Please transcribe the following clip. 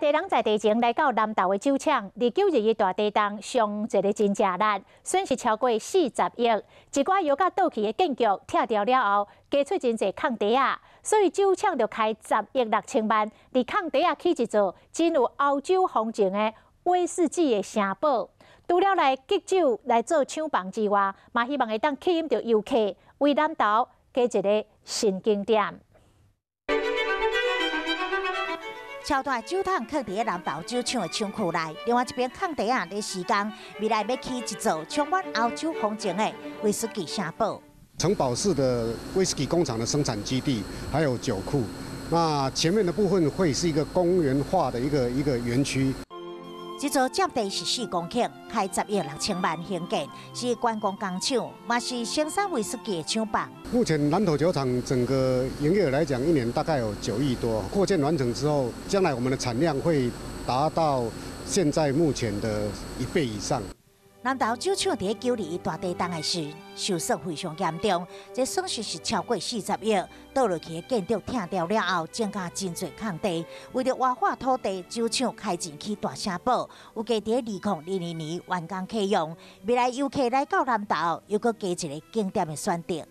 地人在地前來到南投的酒廠，2921大地動傷一個真食力，損失超過40億。一寡油甲倒去的建築拆掉了後，加出真濟空地仔，所以酒廠就開10億6千萬，佇空地仔起一座真有歐洲風情的威士忌的城堡。除了來激酒來做廠房之外，嘛希望會當吸引著遊客，為南投加一個新景點。超大酒桶囥佇南投酒廠的廠區內，另外一邊空地仔咧施工，未來欲起一座充滿歐洲風情的威士忌城堡。城堡式的威士忌工廠的生產基地，還有酒庫。那前面的部分會是一個公園化的一個園區。這座佔地是4公頃，開10億6千萬興建，是觀光工廠，嘛是生產威士忌的廠房。目前南投酒廠整個營業額來講，一年大概有9億多。擴建完成之後，將來我們的產量會達到現在目前的1倍以上。南投酒廠佇921大地動的時，受損非常嚴重，這損失是超過40億。倒落去的建築拆掉了後，增加真濟空地。為著活化土地，酒廠開錢起大城堡，預計佇2022年完工啟用。未來遊客來到南投，猶閣加一个景點的選擇。